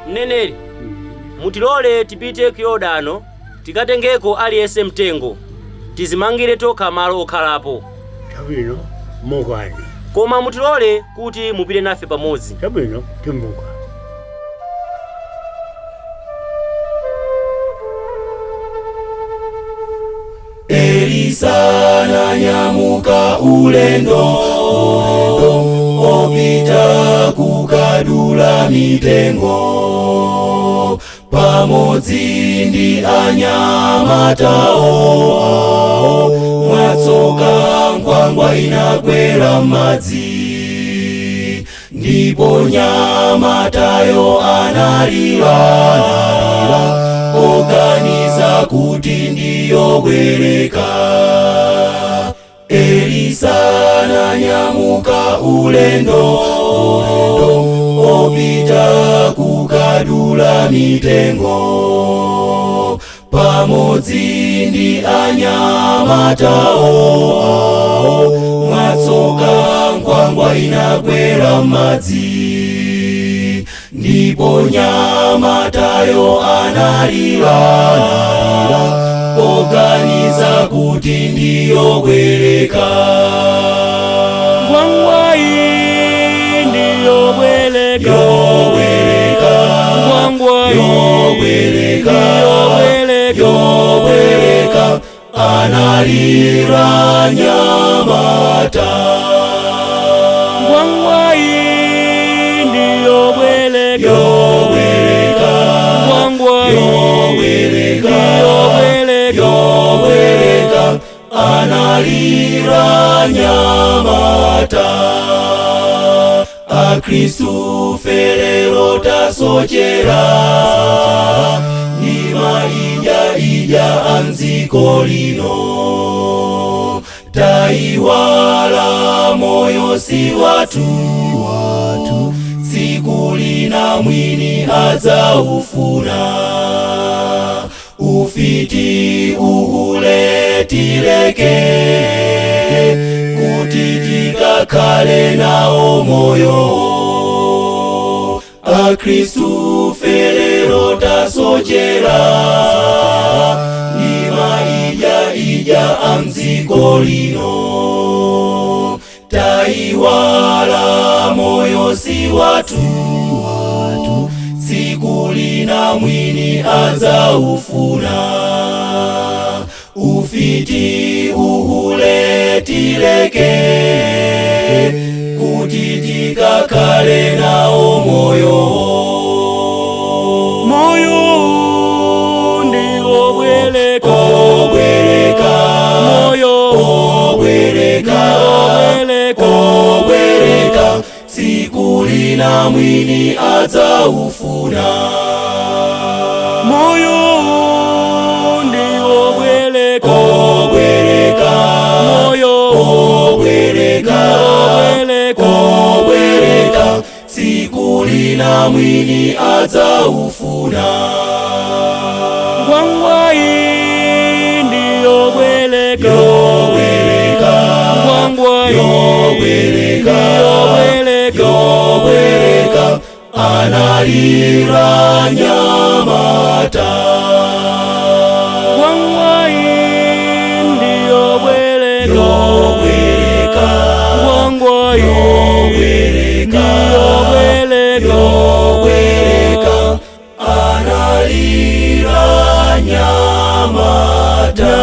Mneneri, mutilole tipite ku Yorodano tikatengeko aliyense mtengo, tizimangire tokha malo okhalapo. Chabwino, mukani. Koma mutilole kuti mupite nafe pamodzi. Chabwino, timbuka. Elisa ananyamuka ulendo, opita kukadula mitengo pamodzi ndi anyamatawo awo. Mwatsoka nkhwangwa inagwera m'madzi, ndipo nyamatayo analira, poganiza kuti ndiyo bwereka. Elisa ananyamuka ulendo, opita kukadula mitengo pamodzi ndi anyamatawo awo. Mwatsoka nkhwangwa inagwera m'madzi, ndipo nyamatayo analira, poganiza kuti ndiyo bwereka. Nkhwangwa iyi ndiyo bwereka. Yobwereka. Nkhwangwa iyi Yobwereka. ndiyo bwereka. Yobwereka, analira nyamata. Nkhwangwa iyi ndiyo bwereka. Yobwereka. Nkhwangwa iyi Yobwereka. ndiyo bwereka. Yobwereka, analira nyamata. Akristu felero tasochera ni maija ija amdziko lino, taiwala moyo si watu, tsiku lina mwini adzaufuna. Ufiti uhule tileke, kuti tikakhale nawo moyo. Akristu felero tasochera ni maija ija amdziko lino, taiwala moyo si watu, tsiku lina mwini adzaufuna. Ufiti uhule tileke, kuti tikakhale nawo moyo. Moyo ndiwo bwereka. Obwereka. Moyo Obwereka. ndiwo bwereka. Obwereka, tsiku lina mwini adzaufuna. Moyo ndiwo bwereka. Obwereka. Moyo Obwereka. ndiwo bwereka. Obwereka, tsiku lina mwini adzaufuna. Nkhwangwa iyi ndiyo bwereka. Yobwereka. Nkhwangwa iyi Yobwereka. ndiyo bwereka. Yobwereka, analira nyamata. Nkhwangwa iyi ndiyo bwereka. Yobwereka. Nkhwangwa iyi Yobwereka. ndiyo bwereka. Yobwereka, analira nyamata.